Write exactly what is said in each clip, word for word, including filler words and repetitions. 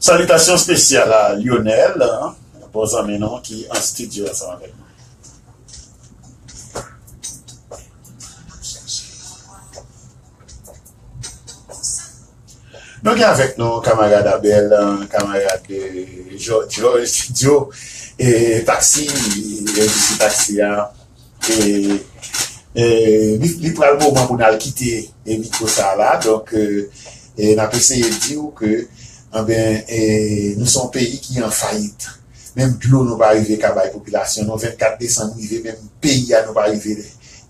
Salitasyon espesyal a Lionel, bon zanmi nou ki an estidyo ansanm avèk nou. Nou gen avèk nou kamarad Abel, kamarad George Studio, e taksi, e taksi a. E, e, li, li pral moman pou n al kite, e, mikwo sa a la. Donk, e, e, n ap eseye di w ke, anben, e, nou se yon peyi ki an fayit. Menm dlo nou pa rive ka bay popilasyon nou. Vennkat desanm rive, menm peyi a nou pa rive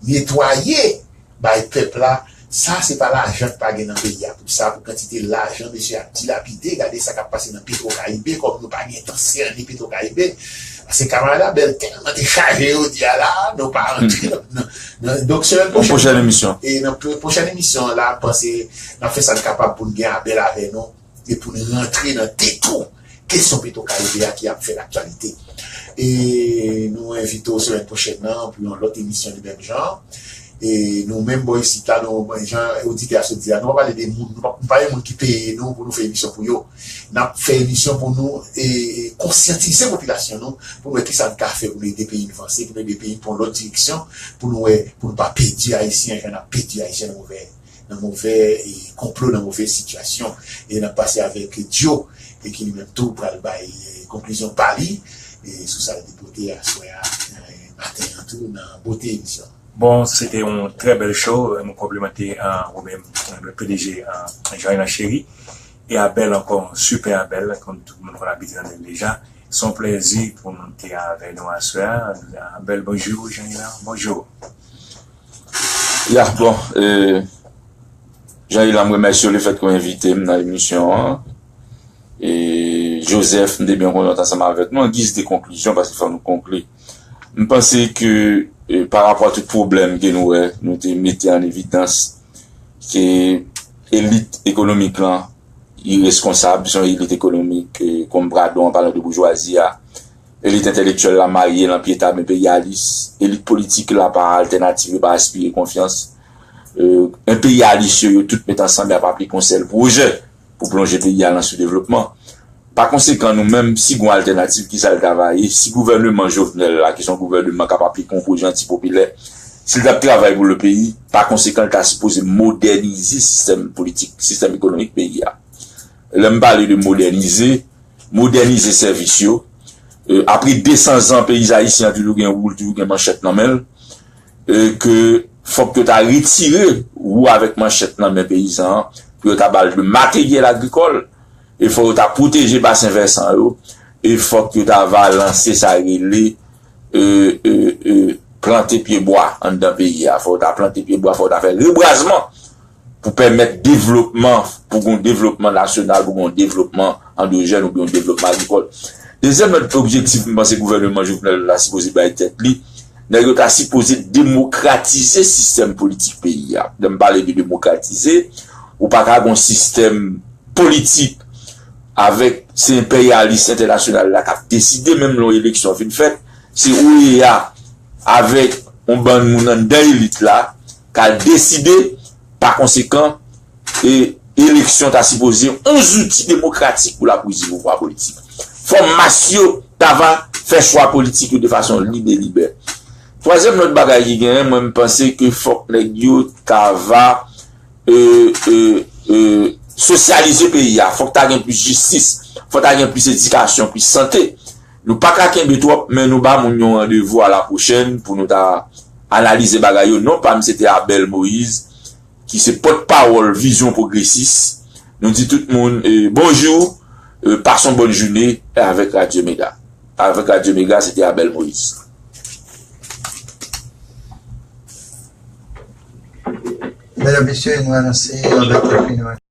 netwaye bay pèp la. Sa, se pa lajan k pa gen nan peyi a pou sa, pou kantite lajan mesye ap dilapide. Gade sa k ap pase nan Petro Caribe, kòm nou pa gen tan sène Petro Caribe. Paske kamarad Abel tèlman te chaje jodi a la, nou pa antre nan, nan, nan, donk, semèn pwochèn, pwochèn emisyon. E nan pwochèn emisyon an la, m panse n ap fè sa n kapab pou n gen Abel avè nou e pou n rantre nan detou kesyon Petro Caribe a ki ap fè laktyalite. E nou envite w semèn pwochèn nan pou yon lòt emisyon de menm jan. E nou menm bò isit la, nou, jan oditè a sot di a, nou pa pale de moun, nou pa, nou pa gen moun ki peye nou pou nou fè emisyon pou yo. N ap fè emisyon pou nou, e, konsyantize popilasyon nou, pou nou wè kisa n ka fè pou nou ede peyi n vanse, pou nou ede peyi n pran lòt direksyon, pou nou wè, pou nou pa pèdi Ayisyen, jan n ap pèdi Ayisyen nan move, nan move, e, konplo, nan move sitiyasyon. E n ap pase avèk Dio, e ki li menm tou pral bay, e, konklizyon pa li, e, sou sa l te pote aswè a, e, maten an tou, nan bote emisyon. Bon, se te yon trè bèl show. Nou konplimante, e, ou menm, e, P D G, e, Jean Renan Chéry. E Abel ankò, Super Abel, kòm tout moun konn abitye tande l deja. Se yon plèzi pou nou te avè nou aswè a. Abel, bonjou. Jean Renan, bonjou. Ya, bon, e, Jean Renan, m remèsye w lefètke w envite m nan emisyon an. E Joseph, m te byen kontan ansanm avèk nou. An giz de konklizyon, paske fò nou konkli. M panse ke, e, pa rapò a tout pwoblèm ke nou wè, nou te mete an evidans ke elit ekonomik lan ireskonsab, se yon elit ekonomik, e, comprador, an palan de boujwazi a, elit entèlektyèl la marye lan pye tab enperyalis, elit politik la pa altènativ, yo pa enspire konfyans, e, enperyalis yo, yo tout met ansanm, y ap aplike yon sèl pwojè pou plonje peyi a nan soudevlopman. Pa konsekan, nou menm, si gon altènativ, kisa l ta va ye? Si gouvèneman Jovenel la, ki se yon gouvèneman k ap aplike yon pwojè antipopilè, si l t ap travay pou le peyi, pa konsekan, l ta sipoze modènize sistèm politik, sistèm ekonomik peyi a. Lè m pale de modènize, modènize sèvis yo. E, apre de san zan, peyi ayisyen an toujou gen wou l, toujou gen manchèt nan men l. E, ke fòk yo ta retire wou avèk manchèt nan men peyizan an, pou yo ta ba l de materyèl agrikòl, e fòk yo ta pwoteje basen vèsan yo, e fòk yo ta va lanse sa rele, e, e, e, plante pye bwa anndan peyi a. Fòk yo ta plante pye bwa, fòk yo ta fè rebwazman pou pèmèt devlopman, pou gon devlopman nasyonal, pou gon devlopman andwojèn oubyen yon devlopman agrikòl. Dezyèm lòt objektif, m panse gouvèneman Jovenel la sipoze bay tèt li, nèg yo ta sipoze demokratize sistèm politik peyi a. Lè m pale de demokratize, ou pa ka gon sistèm politik avèk se enperyalis entènasyonal la k ap deside, menm lè yon eleksyon fin fèt, se O E A avèk yon bann moun anndan elit la k al deside, pa konsekan, e eleksyon ta sipoze yon zouti demokratik pou laprizi pouvwa politik. Fò mas yo ta va fè chwa politik yo de fason lib e libè. Twazyèm lòt bagay ki genyen, mwen, m panse ke fòk nèg yo ta va, e, e, e, sosyalize peyi a. Fòk ta gen plis jistis, fòk ta gen plis edikasyon, plis sante. Nou pa ka kenbe twòp, men nou ba moun yo randevou a la pwochèn pou nou ta analize bagay yo. Non pa m, se te Abel Moïse, ki se pòtpawòl Vizyon Pwogresis. Nou di tout moun, e, bonjou, e, pase yon bòn jounen avèk Radyo Mega. Avèk Radyo Mega, se te Abel Moïse. Medam, mesye, nou anonse avèk